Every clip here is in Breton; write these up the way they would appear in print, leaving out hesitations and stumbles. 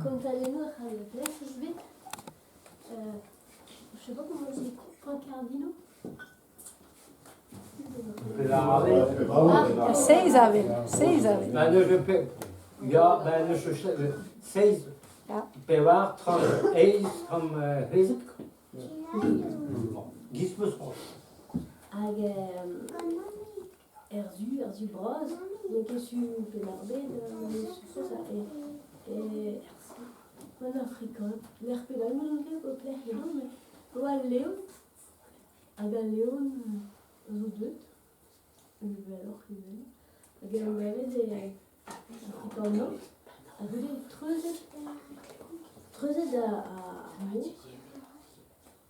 Kontadennoù a c'hall pelec'h eus bet Je sais pas comment on dit, Point Cardinaux. Seizh avel, seizh avel. Ba neuze pe ya, ba neuze seizh pevar 30 eizh tamm c'hwezek. Giz 'peus c'hoant. Hag er su, er su bras, n'eo ket su Penn-ar-Bed, e en Afrika, lec'h perak n'ouzon ket pelec'h emañ, met e oa al leon, hag al leon zo deuet, uheloc'h uvel, hag en em gavet e Afrika-Nord, ha goude treuzet, treuzet ar mor.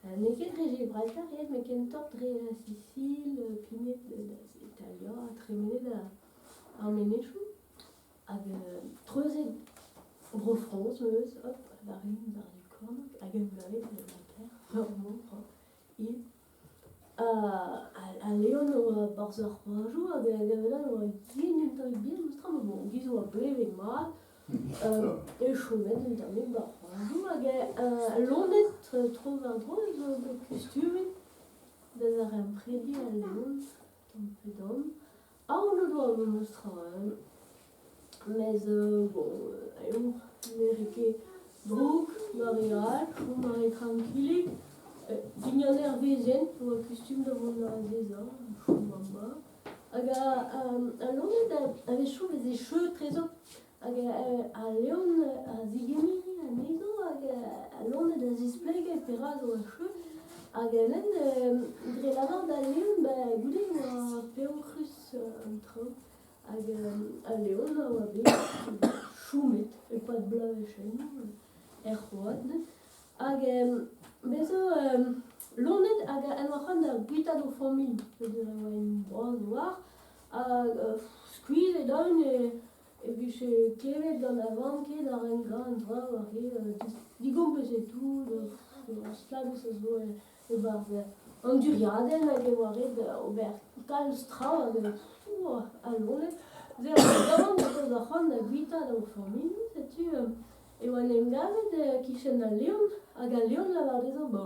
N'eo ket dre Gibraltar eo, met kentoc'h dre Sisil, pignet da Italia, tremenet ar menezioù hag treuzet Bro-Frañs memes, hop, war-un war-du kornôg hag emgavet Gibraltar, ur mor hir. Ha Leon a oa 'barzh ar c'hoajoù hag a gave e oa yen un tammig bihan memestra met bon, giz oa blevet mat. E chomet un tammig 'ba ar c'hoajoù hag al loened tro-war-dro zo bet kustumet da zaremprediñ al leon tamm pe damm. Aon o doa memestra hein. Mes bon, eo ne rit ket droug war re all, chom a re trankilik. Dindan ar wezenn oa kustum da vont da azezañ, chom amañ. Hag al loened a-wechoù veze cheu etrezo. Hag al leon a zigemere anezho hag al loened a zisplege perak e oa cheu. Hag en dre lavar d'al leon, ba goude e oa peoc'hus an traoù. Hag al leon a oa bet chomet e-pad bloavezhioù er c'hoad. Hag bez zo loened hag en oa c'hoant da guitaat o familh peogwir e oa int bras a-walc'h. Hag skuizhet on e vije klevet gant ar vamm-ket ar renkañ an traoù ar re digompez eo tout, ar stlabez a zo e-barzh an duriadenn hag e oa ret ober kalz traoù hag al loened. Se a oa gaont ar c'hoant da guitaat o familh, setu e oa en em gavet e-kichen al leon hag al leon a lavar dezhañ ba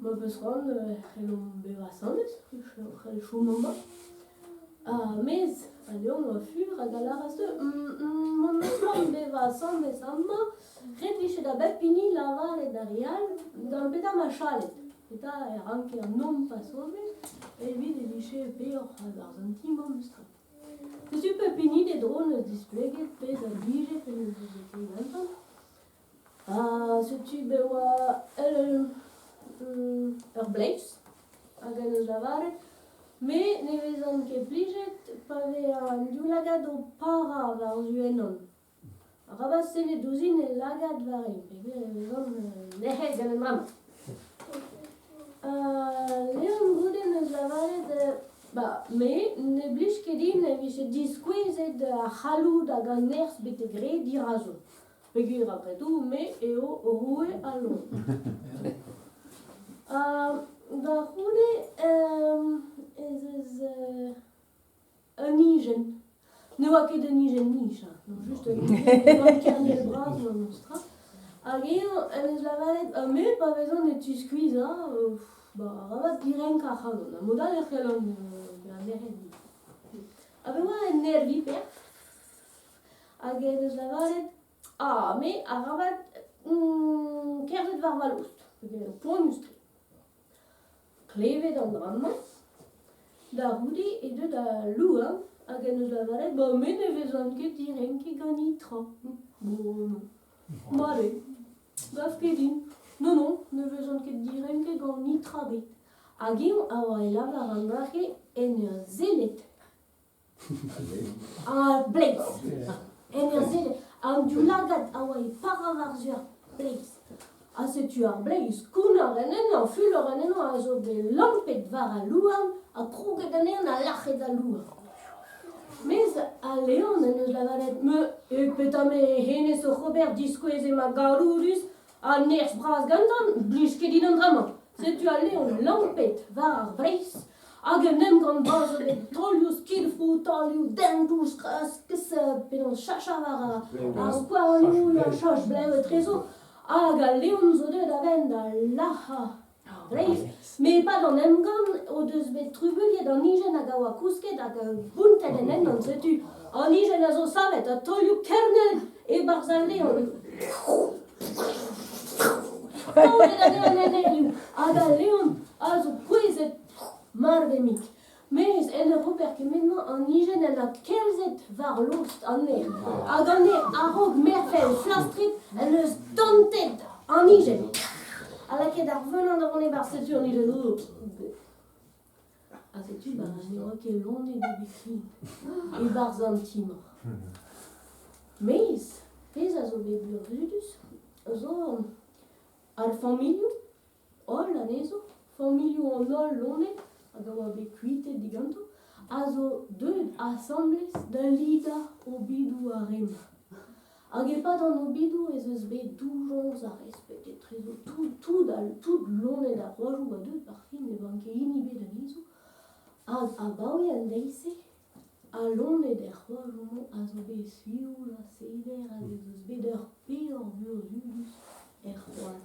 ma 'peus c'hoant e c'hellomp bevañ asambles, e c'hell chom amañ. Ha mes al leon a oa fur hag a lâras dezhañ m'hon eus c'hoant bevañ asambles amañ, ret 'vije da bep hini lavaret d'ar re all gant petra 'ma chalet. Eta e ranke an nompas ober evit e vije peoc'h a-barzh an ti-mañ memes tra. Setu pep hini d'e dro 'neus displeget pezh a blije pe ne blije ket gantañ. Ha setu bet oa ur bleiz hag en deus lavaret me ne vezan ket plijet pa vez an div-lagad o parañ war-zu ennon. Arabat sellet ouzhin el lagad war-eeun peogwir e vezan nec'het gant an dra-mañ. Leon goude 'neus lavaret ba me ne blij ket din e vije diskouezet ar c'halloud hag an nerzh betek re dirazon. Peogwir après tout me eo roue al loen. Da c'houde ez eus Un higenn. Ne oa ket un higenn-nij, hein, just un higenn gant kerniel bras memes tra. Hag eñ en deus lavaret me pa vezan e tiskuizhañ, ba arabat direnkañ ac'hanon, ha mod all e c'hellan bezañ nec'het ivez. Ha bet oa un nerviper hag en deus lavaret ah me arabat kerzhet war va lost, peogwir eo poanius-tre. Klevet an dra-mañ, da c'houde e deu da louarn hag en deus lavaret ba me ne vezan ket direnket ganit tra. Bon, non. Mat eo. Gav ket din. Non, non, ne vezan ket direnket gant nitra ebet. Hag eñ a oa e lavar an dra-se en ur sellet. Ar bleiz. En ur sellet. An div-lagad a oa e parañ war-zu ar bleiz. Ha setu ar bleiz kounnar en ennañ, fulor en ennañ a zo bet lampet war al louarn ha kroget anezhañ ha lac'het al louarn. Mes al leon en deus lavaret me e petra me hennezh oc'h ober diskouez emañ galloudus ha nerzh bras gantañ, blij ket din an dra-mañ. Setu al leon lampet war ar bleiz. Hag un emgann bras zo bet, taolioù skilfroù, taolioù dentoù, skraskes, penaos chachañ war ar skouarnioù, ar chach blev etrezo. Hag al leon zo deuet a-benn da lac'hañ ar bleiz. Met e-pad an emgann o deus bet trubuilhet an hijenn hag a oa kousket hag bountet en ennan. Setu an hijenn a zo savet ha taolioù kernel e-barzh al leon. Taolet anezhañ en aerioù hag al leon a zo kouezhet marv-mik. Mes en ur ober kement-mañ an hijenn en doa kerzhet war lost an aer hag an aer a-raok mervel flastret en deus dantet an hijenn ha lakaet ar veuleñ da vont e-barzh setu an hijenn Ha setu ba ne oa ket loened ebet ken e-barzh an ti-mañ. Mes pezh a zo bet burzhudus zo ar familhoù, holl anezho, familhoù an holl loened hag a oa bet kuitaet diganto, a zo deuet asambles da lidañ obidoù ar re-mañ. Hag e-pad an obidoù ez eus bet doujañs ha respet etrezo tout tout al tout loened ar c'hoajoù a deu ar fin ne vanke hini ebet anezho. Hag abaoe an deiz-se, al loened er c'hoajoù-mañ a zo bet sioul ha seder hag ez eus bet ur peoc'h burzhudus er c'hoad.